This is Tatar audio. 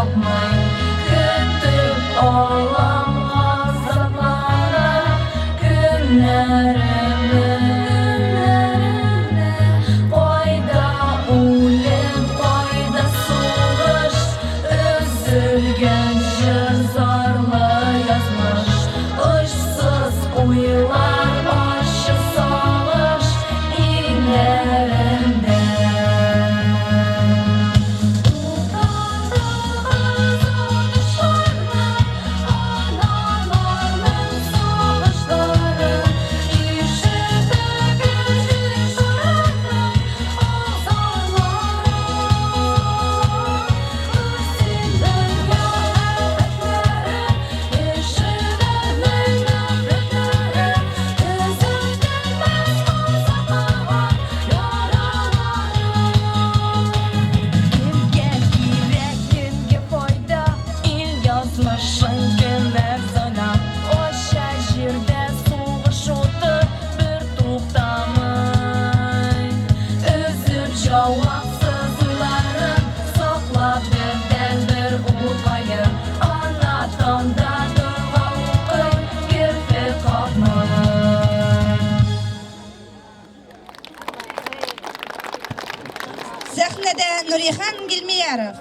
тапмый. Көтеп алам газапланып көннәремне. Кайда үлем, кайда сугыш, Өзелгән җыр, зарлы язмыш, Очсыз уйлар, ачы сагыш иңнәремдә. Туктатыгыз атышларны, Аналарның сагышларын, Ишетегез җир шарының Язмышын кемнәр сайлап, Ача җирдә сугыш уты бертуктамый. Өзеп җавапсыз уйларын, Саклап бердәнбер улкаен, Ана таңда дога укый, Керфек какмый. Сәхнәдә Нурихан Гилмияров.